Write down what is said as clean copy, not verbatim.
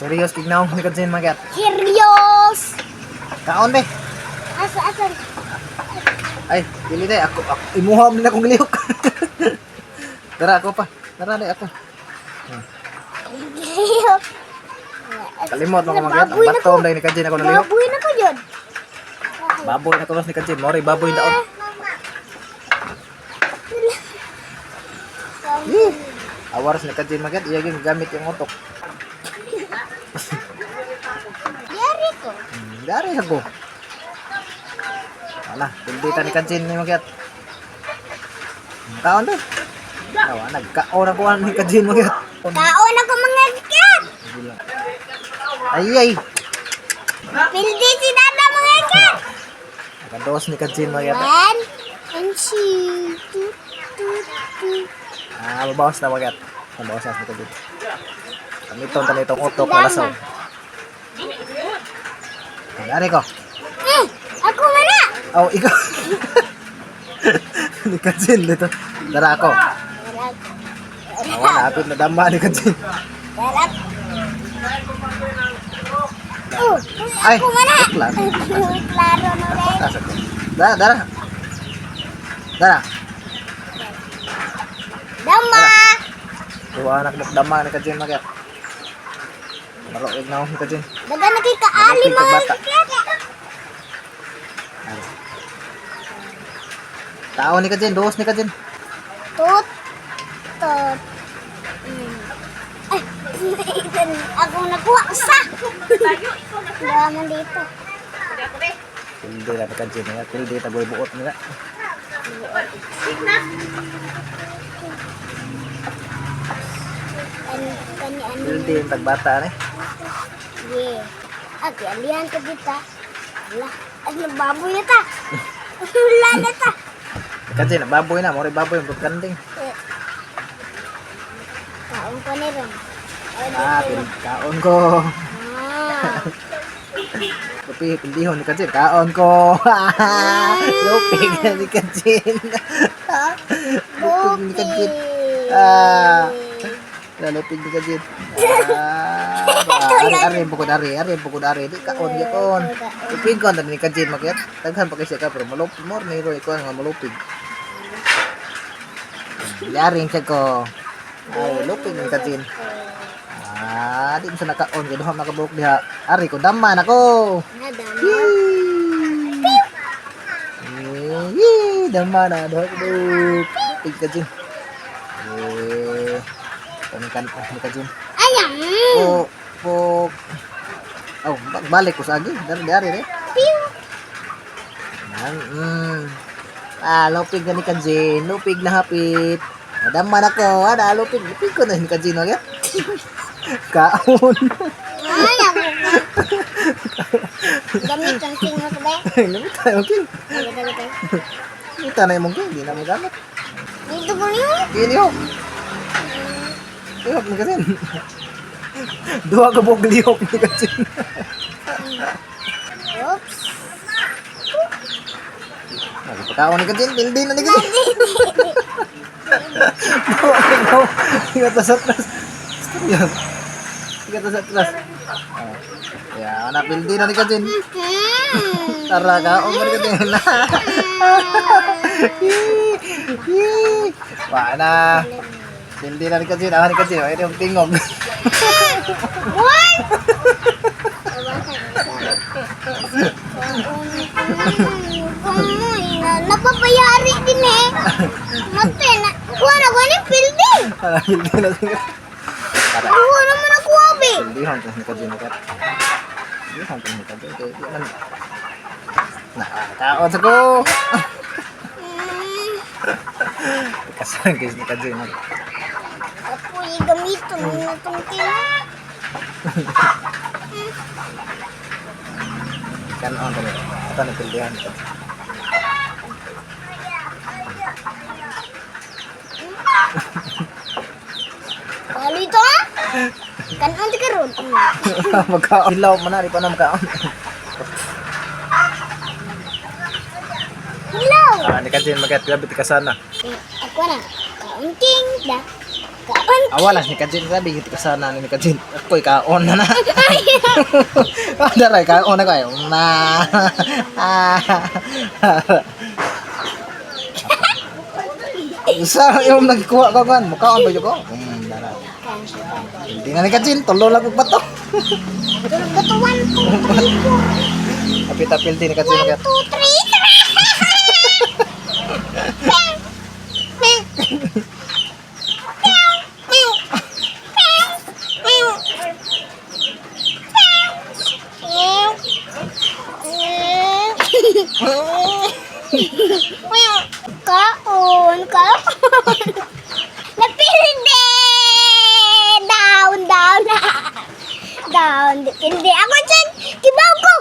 Serious tignaw ni Kajin magat. Serious. Kaon be. Asa asa. Ay, dili day ako, ako imuha man akong lihok. Tara ako pa. Tara day ako. Kalimot mga magat. Ang Baboy na ko. batom day ni Kajin ako nalihok. Baboy na ko yun. Baboy na ko ni Kajin. Mori baboy daon. Yee. Awaras ni Kajin magat. Iya gyud gamit yung utok. Yari ko. Dari ako. Wala, pindita ni Kajin ni magat. Kaon day. Awa, nagkaon ako ni Kajin magat. Kaon ako mga kat. Ay ay. Pildi si Dada mga kat. Nakados ni Kajin magat. One and two, two, two, two. Ah, mabawas na magat. Mabawas na ni Kajin. Kamiton tanitong utok na lasaw. Dari ko. Eh, ako man na. Oh, ikaw. Ni Kajin dito. Dara ako. Awa, napit na dama ni Kajin. Darat. Oh, Ay, ako man na. klaro. Klaro na rin. Taas ako. Dara, dara. Dara. Dama. Duha anak mo dama ni Kajin magat. Maro ig naon ni Kajin. Daga na kay kaali Malupig mga kag bata. kat. Ari. Tao ni Kajin, dos ni Kajin. Tut. Tut. Ay, ako nakuha usa. Dama man dito. Pildi na ni Kajin nga, pildi ta boy buot nila. Kani kani ano. Pildi yung tagbata ni. Yeah. Ate, alihan ka dito. Ala, ay nababoy na ta. Wala na ta. Kajin, baboy na, mori baboy yung kanding. Eh, kaon ko ni Ron. Ay, Ah, dito. kaon ko. Ah. Lupi, pildihon ni Kajin, kaon ko. Lupig na ni Kajin. Lupig ni Kajin. Ah. Lupig ni Kajin. Ah, ba, ari ari bukod ari, ari bukod ari di kaon gyapon. Lupig ko ni Kajin makyat. Daghan pa kasi ka pero malupig mo ni Roy ko nga malupig. Yaring siya ko. Ay, lupig ni Kajin. Ah, di mo sa nakaon kay duha makabuok diha. Ari ko daman ako. Na, dama. Yee! Yee! Dama na duha ko buok. Lupig Kajin. Eh, panikan ah ni Kajin. Ayang. Po, po. Oh, balik ko sa agi. Dari dari de. Piu. Yan. Ah, lupig na ni Kajin. Lupig na hapit. Nadaman ako. Ada, lupig. Lupig ko na ni Kajin. Okay? Kaon. Ay, ako ka. Gamit ang king mo ba? Gamit tayo, okay. Gamit, gamit, gamit. Gamit na yung mungkin. Hindi na mo gamit. Dito ko niyo. Lihok. Lihok ni Kajin. Duha ka buok lihok ni Kajin. Oops. Nagpakaon ni Kajin. Pildi na ni Kajin. Bawa, ingat sa atlas. Yan. Ingat sa atlas. Ah. Ya, napildi na ni Kajin. Tara ka, umur ka din. Wala na. Pildi na ni Kajin. Ah, ni Kajin. Ay, yung tingog. One. Napapayari din eh. Mate na. Kuha na kuha ni pildi. Tara, pildi na si Kajin. Tara. Kuha naman ako abi. Pildihan ta ni Kajin. Pildihan ta ni Kajin. Kaya di man. Nah, kaon sa ko. Kasan guys ni Kajin. Ako gamiton na itong king. Kanon kami. Ito ni pildihan ni Kajin. Bali ito ah. Kanon ti karon. Magkaon. Hilaw man na, di pa na magkaon. Hello. Ah, ni Kajin magat grabe ti kasana. Ako na. Kaunting da. Kaon. Awala ni Kajin sabi gid ka sana ni Kajin. Ako'y kaon na na. Daray kaon na kayo. Na. Sa yung nagkuha ka kan, mukaon ba jud ko? Dara. Hindi na ni Kajin, tulo lang og bato. Tulog ko to. 1, 2, 3, 4. Apit-apil din ni Kajin. 1, 2, 3. Kaon, kaon. Napildi! Down, down. Down, depende. Ako dyan, kibaw ko.